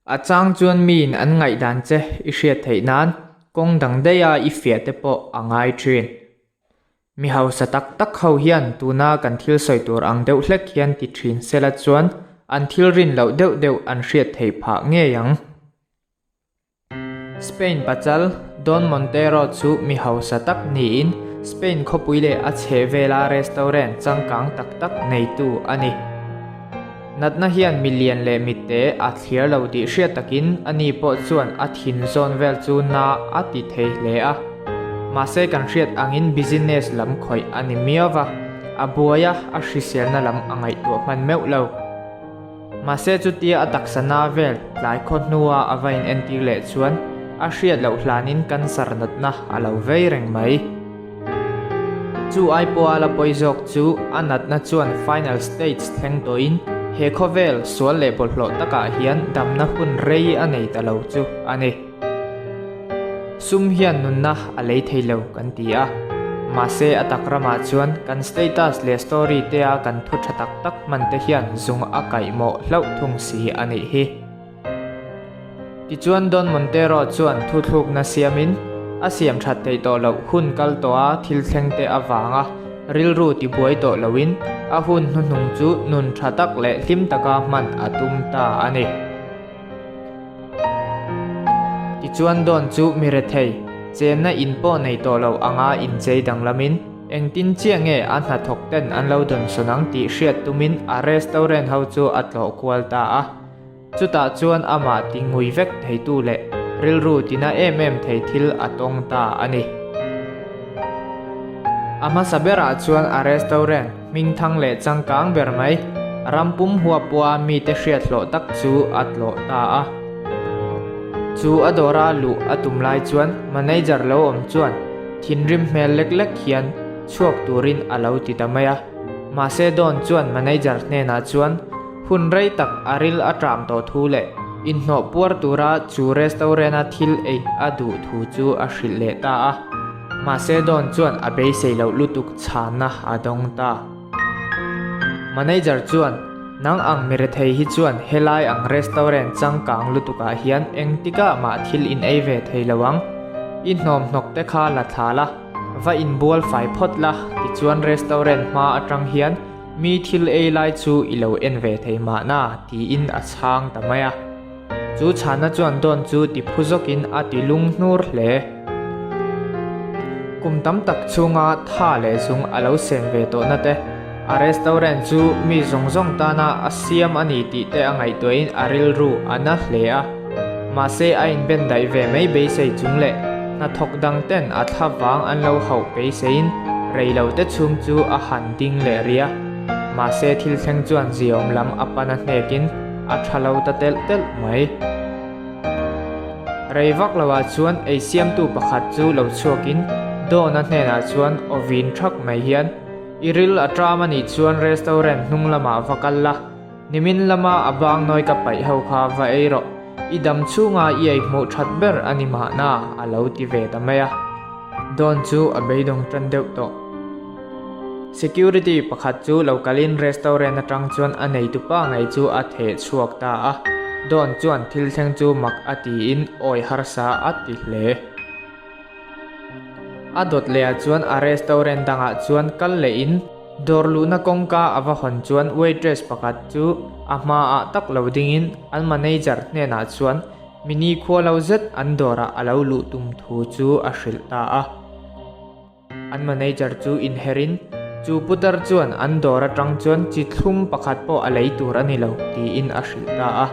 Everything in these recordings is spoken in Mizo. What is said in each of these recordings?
A chang chuan miin an ngaihdan che i hriat theih nan kawng dang daiha i fiah te pawh a ngai thin. Mi hausa tak tak ho hian tuna kan thil sawi tur ang deuh hlek hian ti thin sela chuan an thil rin loh deuh deuh an hriat theih phah ngei ang. Spain pachal Don Montero chu mi hausa tak niin Spain khawpui leh a chhehvela restaurant changkang tak tak neitu a ni. Natna hian mi lian leh mitte a thliar lo tih hriat takin ani pawh chuan a thin zawn vel chu na a ti thei hle a. Mahse kan hriat angin business lam khawih a ni miau va, a buai a, a hriselna lam a ngaihtuah hman meuh lo. Mahse chutia a taksa na vel tlai khaw hnua a va inentir leh chuan a hriat loh hlanin cancer natna a lo vei reng mai. Chu ai pawha la pawi zawk chu a natna chuan final stage thleng tawhin he khawvel sual leh bawlhhlawh takah hian damna hun rei a nei ta lo chu a ni. Sum hian nunna a lei thei lo kan ti a, mahse a tak ramah chuan kan status leh story te a kan thu tha tak tak hman te hian zung a kaih mawh hlauh thung si a nih hi. Tichuan Don Montero chuan thuthlukna siamin a siam that theih tawh loh hun kal tawh a thil thleng te avanga rilru tibuai tawh loin a hun hnuhnung chu nun tha tak leh hlim taka hman a tum ta a ni. Tichuan Dawn chu mi rethei, chenna in pawh nei tawh lo anga inchei danglamin engtin chiah nge a hnathawk ten an lo dawnsawn ang tih hriat tumin a restaurant ho chu a tlawh kual ta a. Chutah chuan amah ti ngui vek theitu leh rilru tina em em thei thil a tawng ta a ni. A hmasa berah chuan a restaurant Hmingthang leh changkang ber mai, ram pum huapua mite hriat hlawh tak chu a tlawh ta a. Chu a dawra luh a tum lai chuan manager lo awm chuan thinrim hmel lek lek hian chhuak turin a lo ti ta mai a. Mahse Dawn chuan manager hnenah chuan hun rei tak a ril a ṭam tawh thu leh inhnawh puar tura chu restaurant-a thil ei a duh thu chu a hrilh leh ta a. Mahse Dawn chuan a beisei loh lutuk chhanna a dawng ta. Manager chuan, Nang ang mirethei hi chuan helai ang restaurant changkang lutukah hian engtikah mah thil in ei ve thei lo ang. I hnawmhnawk te kha la thla la, va inbual fai phawt la, tichuan restaurant hma atang hian mi thil ei lai chu i lo en ve thei mahna, tiin a chhang ta mai a. Chu chhana chuan Dawn chu ti phu zawkin a ti lung hnur hle. Kum tam tak chhunga tha leh zung a lo sen ve tawhna te, a restaurant chu mi zawng zawng tana a siam a ni tih te a ngaihtuahin a rilru a na hle a. Mahse a inben daih ve mai beisei chung leh hnathawk dang ten a thla vang an lo hauh beiseiin rei lo te chhung chu a han ding leh rih a. Mahse thil thleng chuan ziaawm lam a pan a hnekin, A tha lo ta telh telh mai. Rei vak loah chuan ei siamtu pakhat chu lo chhuakin Dawna hnenah chuan aw vin thak mai hian, I ril a ṭam a nih chuan restaurant hnung lamah va kal la, nimin lama a bang nawi ka paih ho kha va ei rawh, i dam chhunga i ei hmuh ṭhat ber a ni mahna, a lo ti ve ta mai a. Dawn chu a beidawng ṭan deuh tawh. Security pakhat chu lo kalin restaurant atang chuan a neitupa ngei chu a theh chhuak ta a, Dawn chuan thil thleng chu mak a tiin awi harsa a ti hle. A dawt lehah chuan a restaurant dangah chuan kal lehin dawr luhna kawngka a va hawn chuan waitress pakhat chu a hmaah tak lo dingin an manager hnenah chuan mini khua lo zet an dawrah a lo luh tum thu chu a hrilh ta a. An manager chu inherin, Chu putar chuan an dawr atang chuan chi thlum pakhat pawh a lei tur a ni lo, tiin a hrilh ta a.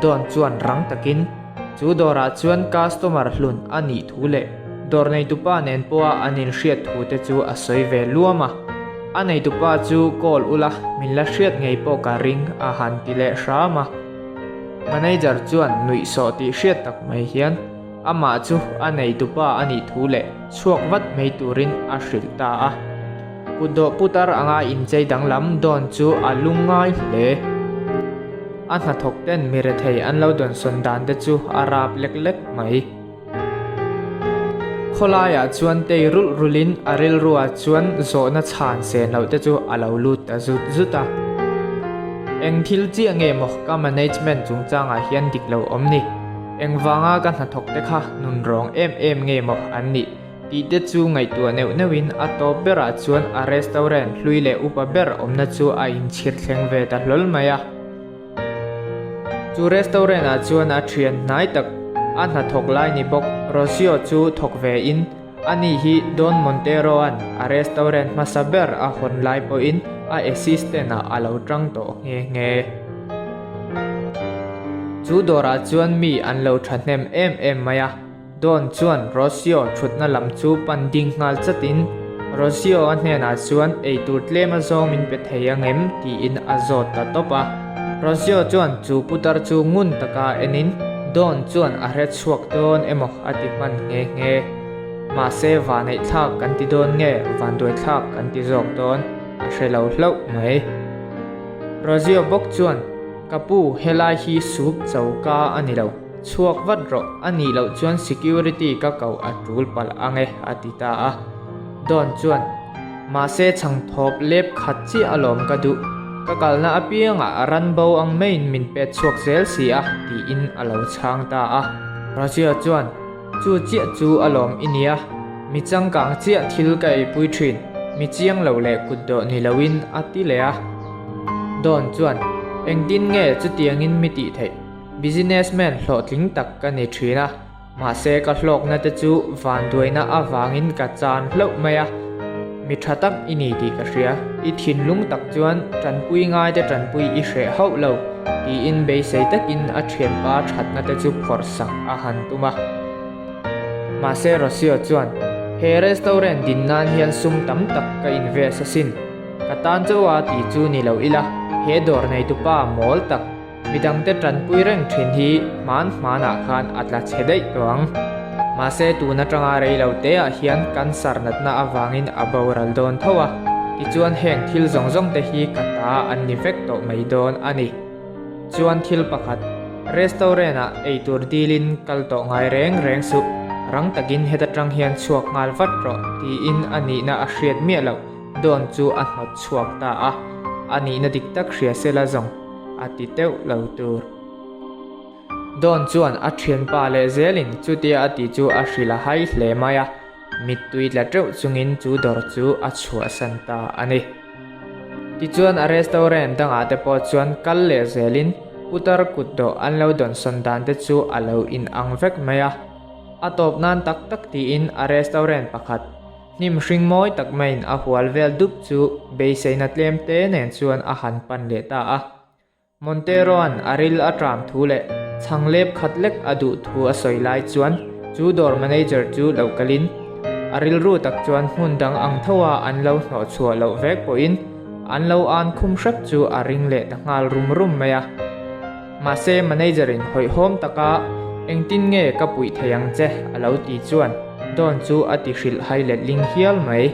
Dawn chuan rang takin, Chu dawrah chuan customer hlun a nih thu leh dawr neitupa nen pawha an inhriat thu te chu a sawi ve luam a. A neitupa chu call ula, min la hriat ngei pawh ka ring, a han ti leh hram a. Manager chuan nuihsawh tih hriat tak mai hian, Amah chu a neitupa a nih thu leh chhuak vat mai turin a hrilh ta a. Kutdawh putar anga inchei danglam dawn chu a lungngai hle. A hnathawk ten mi rethei an lo dawnsawn dan te chu a rap lek lek mai. Khawlaiah chuan tei rulh rulhin a rilruah chuan zawhna chhan sen loh te chu a lo lut ta zut zut a. Eng thil chiah nge maw ka management chungchangah hian dik lo awm ni? Engvanga ka hnathawk te kha nunrawng em em nge maw an nih? Tih te chu ngaihtuah neuh neuhin a tawp berah chuan a restaurant hlui leh upa ber awmna chu a inchhir thleng ve ta hlawl mai a. Chu restaurant ah chuan a thian hnai tak a hnathawk lai ni bawk Rocio chu thawk ve in ani hi Don Montero an a restaurant hmasa ber a hawn lai pawhin a assistant ah a lo tang tawh nghe nghe. Chu dawrah chuan mi an lo thahnem em em mai a. Don chuan Rocio thutna lam chu pan ding nghal chatin, Rocio a hnenah chuan eitur tlem a zawng min pe thei ang em? tiin a zawt ta tawp a. Rocio chuan chu putar chu ngun taka enin Don chuan a hre chhuak dawn emaw a ti hman nghe nghe. Mahse vaneih thlak kan ti dawn nge vanduai thlak kan ti zawk dawn a hre lo hlauh mai. Rocio bawk chuan, Ka pu, helai hi soup choka a ni lo. Chhuak vat rawh, a nih loh chuan security ka koh a tul palh ang e, a ti ta a. Don chuan, Mahse chhang thawp lep khat chiah alawm ka duh, ka kalna apiangah ran bo ang maiin min pet chhuak zel si a, tiin a lo chhang ta a. Roger chuan, Chu chiah chu alawm i nia, mi changkang chiah thil ka eipui thin, mi chiang lo leh kutdawh ni loin, a ti leh a. Don chuan, Engtin nge chutiangin mi tih theih? Businessman hlawhtling tak ka ni thin a, mahse ka hlawkna te chu vanduaina avangin ka chan hlauh mai a. Mi tha tak i ni tih ka hria, i thinlung tak chuan tanpui ngaite tanpui i hreh hauh lo, tiin beisei takin a thianpa thatna te chu phawrh sak a han tum a. Mahse Rocio chuan, He restaurant din nan hian sum tam tak ka invest asin, ka tan chauha tih chu ni lo ila, he dawr neitupa mawl tak, Midangte tanpui reng thin hi hman hmanah khan a tla chhe daih tawh ang. Mahse tun atanga rei lo teah hian cancer natna avangin a boral dawn tho a, tichuan heng thil zawng zawng te hi ka ta an ni vek tawh mai dawn a ni. Chuan thil pakhat, restaurant ah eitur dilin kal tawh ngai reng reng suh, rang takin heta tang hian chhuak nghal vat rawh tiin a nihna a hriat miah loh dawn chu a hnawt chhuak ta a, a nihna dik tak hria sela zawng. a ti teuh lo tur. Don chuan a thianpa leh zelin chutia a ti chu a hrilh a hai hle mai a, mittui tla teuh chungin chu dawr chu a chhuahsan ta a ni. Tichuan a restaurant dangah te pawh chuan kal leh zelin putar kutdawh an lo dawnsawn dan te chu a lo inang vek mai a, a tawp nan tak tak tiin a restaurant pakhat Hnim hring mawi tak maiin a hual vel dup chu beiseina tlem te nen chuan a han pan leh ta a. Montero-a'n a ril a ṭam thu leh chhang lep khat lek a duh thu a sawi lai chuan chu dawr manager chu lo kalin a rilru tak chuan hmun dang ang tho a an lo hnawh chhuah loh vek pawhin an lo an khum hrep chu a ring leh ta nghal rum rum mai a. Mahse manager in hawihhawm taka engtin nge ka puih thei ang che a lo ti chuan Don chu a ti hrilh hai letling hial mai.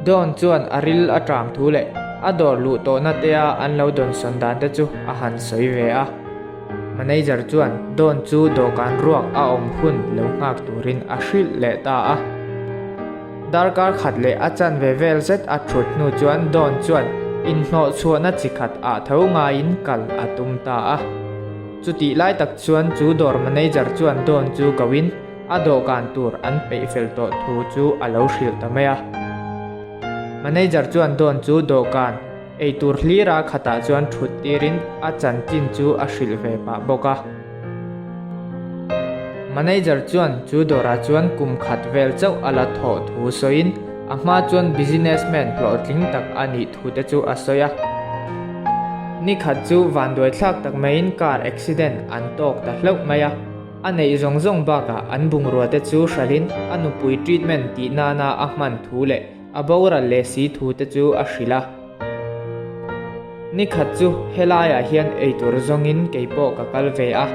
Don chuan a ril a ṭam thu leh a dawr luh tawhna tea an lo dawnsawn dan te chu a han sawi ve a. Manager chuan Don chu dawhkan ruak a awm hun lo nghak turin a hrilh leh ta a. Darkar khat leh a chanve vel zet a thut hnu chuan Don chuan inhnawh chhuahna chi khat ah tho ngaiin kal a tum ta a. Chutih lai tak chuan chu dawr manager chuan Don chu koin a dawhkan tur an peih fel tawh thu chu a lo hrilh ta mai a. Manager chuan Don chu dawhkan eitur hlira khatah chuan thut tirin a chanchin chu a hrilh ve pah bawk a. Manager chuan chu dawrah chuan kum khat vel chauh a la thawh thu sawiin a hma chuan businessman hlawhtling tak a nih thu te chu a sawi a. Ni khat chu vanduaithlak tak maiin car accident an tawk ta hlauh mai a, a neih zawng zawng bakah an bungrua te chu hralhin a nupui treatment tih nana a hman thu leh a boral leh si thu te chu a hrilh a. Nikhat chu helaiah hian eitur zawngin keipawh ka kal ve a,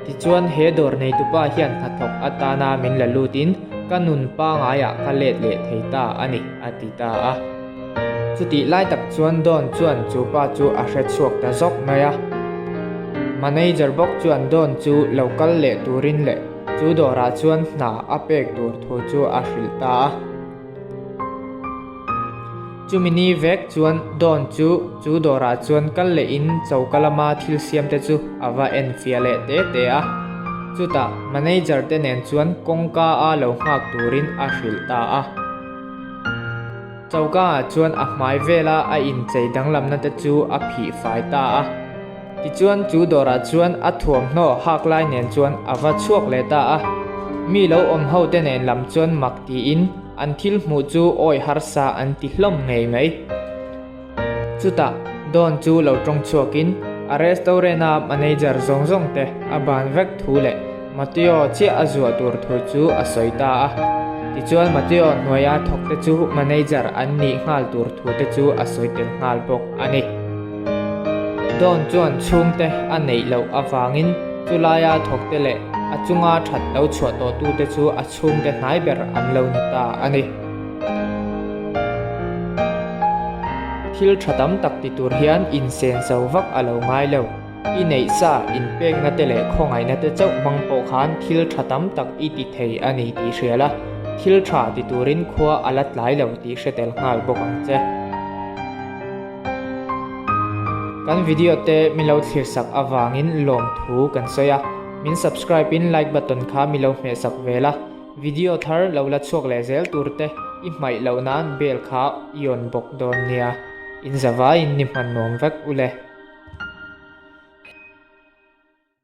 tichuan he dawr neitupa hian hnathawk atana min la lutin ka nun pangaiah ka let leh thei ta a ni, a ti ta a. Chutih lai tak chuan Don chuan chu pa chu a hre chhuak ta zawk mai a. Manager bawk chuan Don chu lo kal leh turin leh chu dawrah chuan hna a pek tur thu chu a hrilh ta a. Chumi ni vek chuan Don chu chu dawrah chuan kal lehin choka lama thil siam te chu a va en fiah leh te te a. Chutah manager te nen chuan kawngka a lo nghak turin a hrilh ta a. Choka ah chuan a hmai vela a inchei danglamna te chu a phih fai ta a. Tichuan chu dawrah chuan a thuamhnaw hak lai nen chuan a va chhuak leh ta a. Mi lo awm ho te nen lam chuan mak tiin an thil hmuh chu awi harsa an ti hlawm ngei mai. Chutah Don chu lo tawng chhuakin a restaurant a manager zawng zawng te a ban vek thu leh Mateo chiah a zuah tur thu chu a sawi ta a. Tichuan Mateo hnuaia thawk te chu manager an nih nghal tur thu te chu a sawi tel nghal bawk a ni. Don chuan chhungte a neih loh avangin chulaia thawk te leh a chunga that lo chhuah tawh tute chu a chhungte hnai ber an lo ni ta a ni. Thil tha tam tak ti tur hian insen zo vak a lo ngai lo. I neih sa inpekna te leh khawngaihna te chauh hmang pawh khan thil tha tam tak i ti thei a ni tih hria la, thil tha ti turin khua a la tlai lo tih hre tel nghal bawk ang che. Kan video te min lo thlir sak avangin lawmthu kan sawi a, min subscribe in like button kha min lo hmeh sak ve la, video thar lo la chhuak leh zel tur te i hmaih loh nan bell kha i on bawk dawn nia, in zavaiin ni hman nuam vek u le.